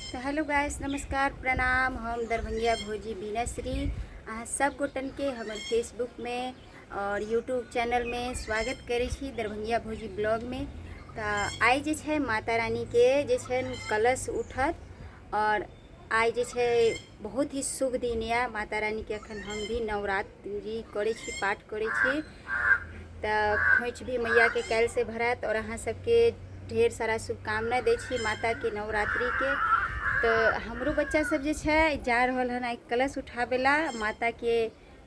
तो hello guys, नमस्कार, प्रणाम। हम दरभंगिया भौजी बीनाश्री अहाँ सब गोटनके हमर फेसबुकमे और यूट्यूब चैनलमे स्वागत करै छी दरभंगिया भौजी ब्लॉगमे। तऽ आइ जे छै माता रानीके जे छै कलश उठत और आइ जे छै बहुत ही शुभ दिन यऽ माता रानीके। अखन हम भी नवरात्रि करै छी, पाठ करै छी, तऽ खोँइछ भी मैयाके काल्हिसँ भरायत। आओर अहाँ सबके ढेर सारा शुभकामना दै छी माताके नवरात्रिके। तऽ हमरो बच्चा सब जे छै जा रहल हन आइ कलश उठाबै ला, माताके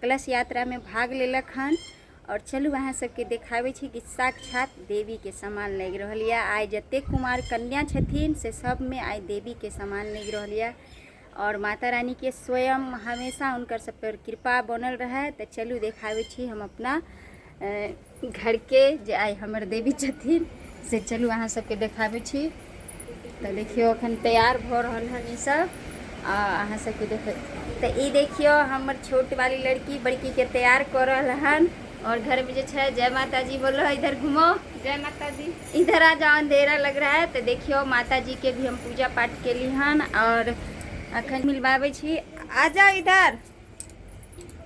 कलश यात्रामे भाग लेलक हन। आओर चलू अहाँ सबके देखाबै छी कि साक्षात देवीके समान लागि रहल यऽ। आइ जतेक कुमार कन्या छथिन से सबमे आइ देवीके समान लागि रहल यऽ आओर माता रानीके स्वयं हमेशा हुनकर सब पर कृपा बनल रहै। तऽ चलू देखाबै छी हम अपना घरके जे आइ हमर देवी छथिन से, चलू अहाँ सबके देखाबै छी। तऽ देखियौ अखन तैयार भऽ रहल हन ई सब आ अहाँ सबके देख। तऽ ई देखियौ हमर छोट वाली लड़की बड़की के तैयार कऽ रहल हन। और घर में जे छै, जय माता जी बोलो, इधर घूमो। जय माता दी। इधर आ जाओ, अंधेरा लग रहा है। तो देखियो माता जी के भी हम पूजा पाठ केली हन और अखन मिलबाबै छी। आ जाओ इधर।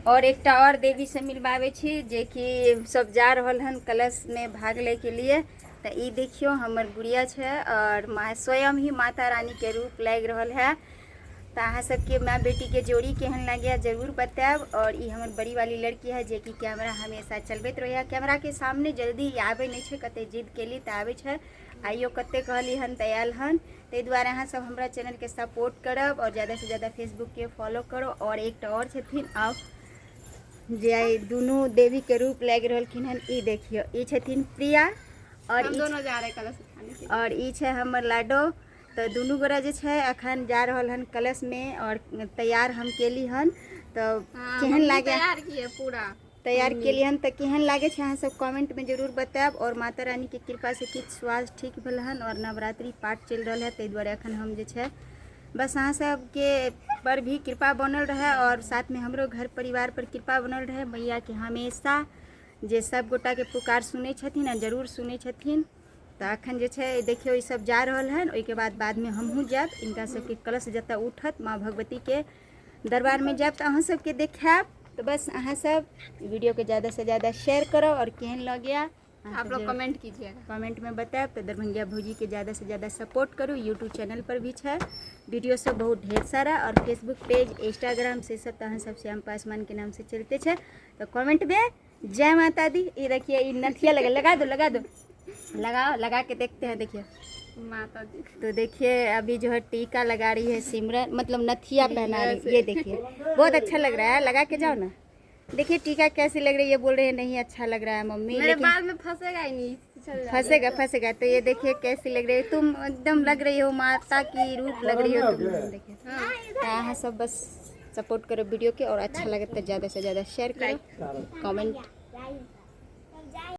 और एकटा और देवी से मिलबाबै छी जे कि सब जा रहल हन कलश में भाग ले के लिए। तऽ ई देखियो हमर गुड़िया छै और माँ स्वयं ही माता रानी के रूप लागि रहल है। तऽ अहाँ सबके माय बेटी के जोड़ी केहन लागैया जरूर बतायब। और ई हमर बड़ी वाली लड़की है जे कि कैमरा हमेशा चलबैत रहैया, कैमरा के सामने जल्दी आबै नहि छै, कते जिद केली तऽ आबै छै। आइयो कते कहली हन तऽ आयल हन। ताहि दुआरे अहाँ सब हमरा चैनल के सपोर्ट करब और ज़्यादा से ज़्यादा फेसबुक के फॉलो करो। और एकटा और छथिन आब जे आइ दुनू देवी के रूप लागि रहलखिन हन। ई देखियौ ई छथिन प्रिया और हम ई दोनों जा रहे कलश उठाने के लिए। और ई छै हमर लाडो। तऽ दुनू गोरा जे छै अखन जा रहल हन कलश में और तैयार हम केली हन। तऽ हाँ, केहन मम्मी लागे तैयार किए पूरा तैयार मम्मी। केली हन, तऽ केहन लागे छै अहाँ सब कमेंट में जरूर बतायब। और माता रानी के कृपा से किछु स्वास्थ्य ठीक भेल हन और नवरात्रि पाठ चलि रहल है, ताहि दुआरे अखन हम जे छै बस अहाँ सबके पर भी कृपा बनल रहे और साथ में हमरो घर परिवार पर कृपा बनल रहे मैया के। हमेशा जे सब गोटा के पुकार सुनै छथिन आ जरूर सुनै छथिन। तऽ अखन जे छै देखियौ ई सब जा रहल हन, ओहिके बाद बादमे हमहूँ जायब। इनका सबके कलश जतऽ उठत माँ भगवती के दरबार में जायब तऽ अहाँ सबके देखायब। तऽ बस अहाँ सब वीडियो के ज़्यादा से ज़्यादा शेयर करो और केहन लगया आप लोग कमेंट कीजिएगा, कमेंट में बतायब। तो दरभंगिया भौजी के ज़्यादा से ज़्यादा सपोर्ट करू। यूट्यूब चैनल पर भी छै वीडियो सब बहुत ढेर सारा और फेसबुक पेज इंस्टाग्राम से सब तो अहाँ सब श्याम पासवान के नाम से चलते छै। तो कमेंट में जय माता दी। ये देखिए ये नथिया लगा, लगा दो, लगा दो, लगाओ, लगा के देखते हैं। देखिए माता जी। तो देखिए अभी जो है टीका लगा रही है सिमरन, मतलब नथिया पहना रही है। ये देखिए बहुत अच्छा लग रहा है, लगा के जाओ ना। देखिए टीका कैसी लग रही है, बोल रहे हैं नहीं अच्छा लग रहा है मम्मी, मेरे लेकिन बाल में फंसेगा ही नहीं, चल जाएगा। फंसेगा फंसेगा। तो ये देखिए कैसी लग रही है तुम, एकदम लग रही हो माता की रूप लग रही हो तुम। देखिए तो अहाँ सब बस सपोर्ट करो वीडियो के और अच्छा लगे तो ज़्यादा से ज़्यादा शेयर करो, कमेंट